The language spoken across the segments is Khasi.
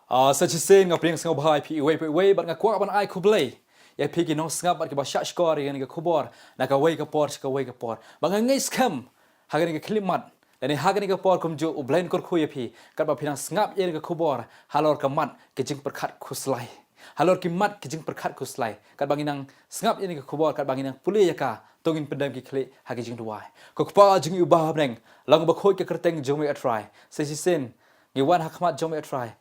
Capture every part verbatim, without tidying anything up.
Ah, sa shisien nga pdiang sngewbha ïa phi iwei pa iwei bad nga kwah ban ai khublei ïa phi ki nongsngap bad kiba shah shkor ïa kane ka khubor na kawei ka por sha kawei ka por. Bad nga ngeit skhem ha kane ka khyllipmat lane ha kane ka por kumjuh U Blei un kyrkhu ïa phi katba phi nang sngap ïa kane ka khubor halor ka mat ka jingpyrkhat khuslai. Halor ki mat ka jingpyrkhat khuslai. Katba ngi nang sngap ïa kane ka khubor, katba ngi nang pule ïa ka, to ngin pyndem ki khlieh ha ki jingduwai. Ko Kpa jong ngi uba ha bneng, long uba khuid ka kyrteng jong me A Trai. Sa shisien ngi wan ha khmat jong me A Trai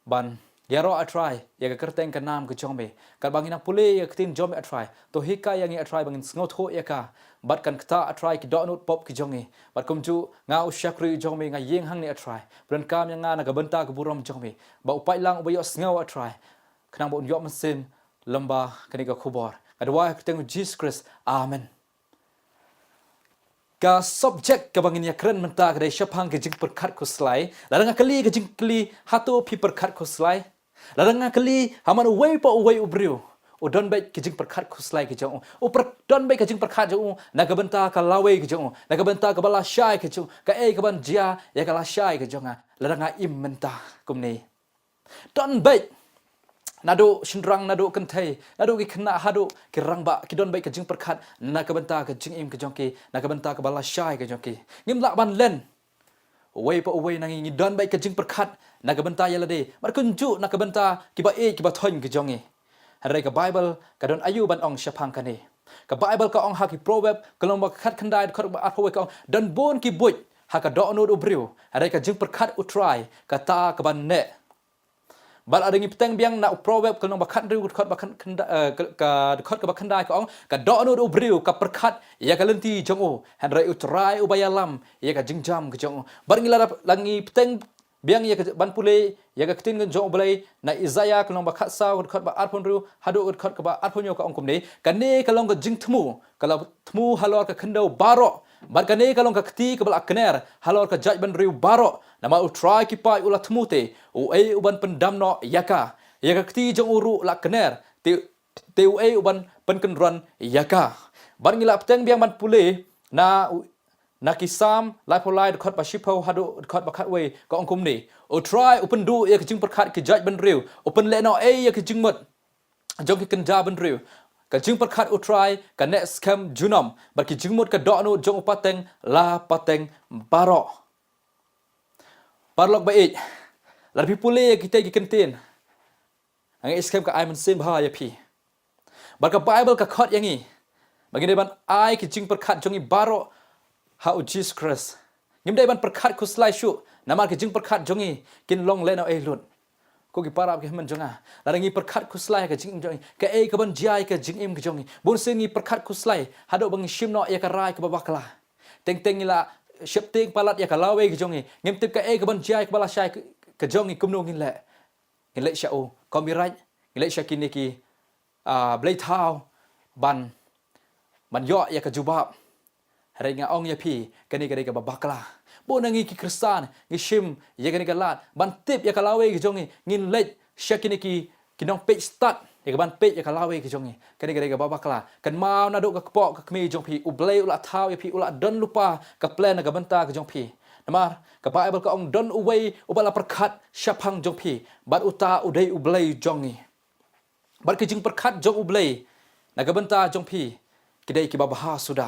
ban ïaroh A Trai ïa ka kyrteng ka nam ka jong me. Katba ngi nang pule ïa ka ktien jong me A Trai, to hikai ïa ngi A Trai ba ngin sngewthuh ïa ka. Bad kan ktah A Trai ki dohnud pop ki jong ngi. Bad kumjuh nga u shakri jong me nga ïeng hangne A Trai. Pyndonkam ïa nga na ka bynta ka burom jong me. Ba u paidlang uba ïohsngew A Trai, khnang ba un ïoh mynsiem lyngba kane ka khubor. Nga duwai ha ka kyrteng u Jisu Khrist. Amen. Ka subject kaba ngin ïakren mynta ka dei shaphang ka jingpyrkhat khuslai. Lada nga kylli ka jingkylli, hato phi pyrkhat khuslai? Lada nga kylli ha man uwei pa uwei u briew, u don beit ka jingpyrkhat khuslai ka jong u. U pyr-, don beit ka jingpyrkhat jong u na ka bynta ka lawei ka jong u, na ka bynta kaba lashai ka jong u, kaei kaban jia ïa ka lashai ka jong nga lada nga im mynta kumne. Don beit, naduh shynrang, naduh kynthei, naduh ki khynnah haduh ki rangbah, ki don beit ka jingpyrkhat na ka bynta ka jingim ka jong ki, na ka bynta kaba lashai ka jong ki. Ngim lah ban len. Uwei pa uwei na ngi ngi don beit ka jingpyrkhat na ka bynta ïa lade bad kumjuh na ka bynta kiba ïeit kiba thoiñ ka jong ngi. Hynrei ka Baibl ka don aïu ban ong shaphang kane? Ka Baibl ka ong ha ki Proverb ka lynnong ba khatkhyndai dkhot ba arphew wei ka ong, don bun ki buit ha ka dohnud u briew, hynrei ka jingpyrkhat U Trai kata kaban neh. Bad lada ngi pteng biang na u Proverb ka lynnong ba khathynriew dkhot ba khan-, khynda-, eh, ka, ka dkhot kaba khyndai ka ong, ka dohnud u briew ka pyrkhat ïa ka lynti jong u, hynrei U Trai uba ïalam ïa ka jingjam ka jong u. Bad ngi lada, lada ngi pteng biang ïa ka, ban pule ïa ka ktien jong U Blei na Isaïah ka lynnong ba khatsaw dkhot ba arphew hynriew haduh dkhot kaba arphew hynñiew ka ong kumne, kane ka long ka jingthmu, ka la thmu halor ka khyndew baroh. Bad kane ka long ka kti kaba la kner halor ka jaitbynriew baroh. Namar U Trai ki paid u la thmu te uei uban pyndam noh ïa ka? Ïa ka kti jong u ruh la kner te, te uei uban pynkynran ïa ka? Bad ngi la pteng biang ban pule na u-, na ki Salm laiphew lai dkhot ba shiphew haduh dkhot ba khatwei ka ong kumne, U Trai u pynduh ïa ka jingpyrkhat ki jaitbynriew, u pynlehnohei ïa ka jingmut jong ki kynja bynriew. Ka jingpyrkhat U Trai ka neh skhem junom, bad ki jingmut ka dohnud jong u pateng la pateng baroh. Paralok ba ïeit, lada phi pule ïa kitei ki kyntien, nga ngeit skhem ka ai mynsiem bha ïa phi. Bad ka Baibl ka khot ïa ngi ba ngin dei ban ai ki jingpyrkhat jong ngi baroh ha u Jisu Khrist. Ngim dei ban pyrkhat khuslai shuh, namar ki jingpyrkhat jong ngi kin long lehnohei lut. Ko ki para ki hynmen jong nga, lada ngi pyrkhat khuslai ha ka jingim jong ngi, kaei kaban jia ïa ka jingim ka jong ngi? Bun sien ngi pyrkhat khuslai haduh ba ngi shim noh ïa ka rai kaba bakla. Teng teng ngi la sheptieng palat ïa ka lawei ka jong ngi. Ngim tip kaei kaban jia ïa kaba lashai ka, ka jong ngi, kumno ngin leh? Ngin leit sha u Copyright, ngin leit sha kine ki, ah, blei thaw ban, ban ïoh ïa ka jubab. Hynrei nga ong ïa phi, kane ka dei kaba bakla. Bun na ngi ki Khristan ngi shim ïa kane ka lad ban tip ïa ka lawei ka jong ngi, ngin leit sha kine ki, ki nongpeit stad ïa kaban peit ïa ka lawei ka jong ngi. Kane ka dei kaba bakla. Kynmaw naduh ka kpoh ka kmie jong phi, U Blei u la thaw ïa phi, u la don lypa ka plan na ka bynta ka jong phi. Namar ka Baibl ka ong, don uwei uba la pyrkhat shaphang jong phi, bad uta u dei U Blei jong ngi. Bad ki jingpyrkhat jong U Blei na ka bynta jong phi ki dei kiba bha suda.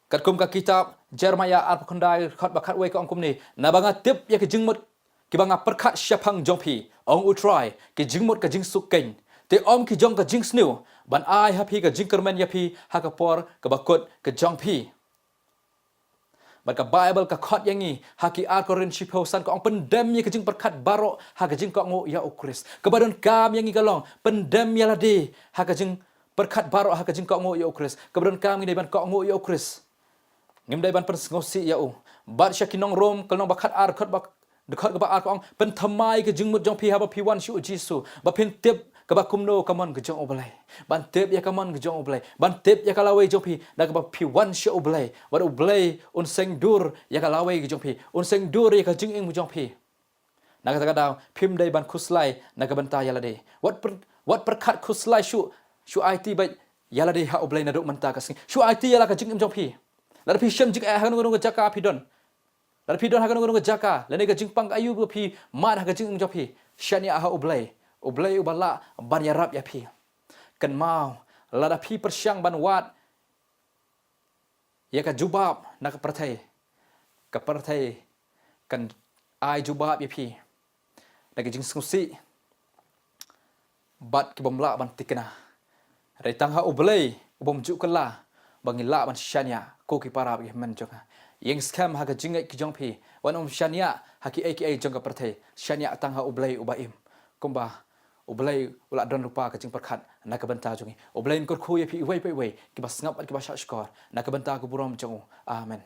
Katkum ka kitab Jeremiah arphew khyndai dkhot ba khatwei ka ong kumne, naba nga tip ïa ki jingmut kiba nga pyrkhat shaphang jong phi, ong U Trai, ki jingmut ka jingsuk keiñ, te ym ki jong ka jingsniew, ban ai ha phi ka jingkyrmen ïa phi ha ka por kaba kut ka jong phi. Bad ka Baibl ka khot ïa ngi ha ki ar Korinth shiphew san ka ong, pyndem ïa ka jingpyrkhat baroh ha ka jingkohnguh ïa U Khrist. Kaba donkam ïa ngi ka long pyndem ïa lade ha ka jingpyrkhat baroh ha ka jingkohnguh ïa U Khrist. Kaba donkam ngi dei ban kohnguh ïa U Khrist. Ngim dei ban pynsngewsih ïa u. Bad sha ki nong Rom ka lynnong ba khatar dkhot ba, dkhot kaba ar ka ong, pynthymmai ka jingmut jong phi haba phi wan sha U Jisu, ba phin tip kaba kumno ka mon ka jong U Blei. Ban tip ïa ka mon ka jong U Blei, ban tip ïa ka lawei jong phi, da kaba phi wan sha U Blei, bad U Blei un seng dur ïa ka lawei ka jong phi, un seng dur ïa ka jingim ka jong phi. Na kata ka daw phim dei ban khuslai na ka bynta ïa lade. Wat pyr-, wat pyrkhat khuslai shuh, shu aiti beit ïa lade ha U Blei naduh mynta ka sngi. Shu aiti ïa la ka jingim jong phi. Lada phi shem jingeh ha kano kano ka jaka phi don, Lada phi don ha kano kano ka jaka lane ka jingpang ka aïu ba phi mad ha ka jingim jong phi, shaniah ha U Blei. U Blei uba lah ban ïarap ïa phi. Kynmaw, lada phi pyrshang ban wad ïa ka jubab na ka pyrthei, ka pyrthei kan ai jubab ïa phi na ka jingsngewsih bad ki bym lah ban thikna. Hynrei tang ha U Blei u bym ju kylla ba ngi lah ban shaniah, ko ki para ki hynmen jong nga. Ïeng skhem ha ka jingngeit ki jong phi, wat nym shaniah ha kiei kiei jong ka pyrthei, shaniah tang ha U Blei uba im. Kumba U Blei u la don lypa ka jingpyrkhat na ka bynta jong ngi. U Blei un kyrkhu ïa phi iwei pa iwei kiba sngap bad kiba shahshkor na ka bynta ka burom jong u. Amen.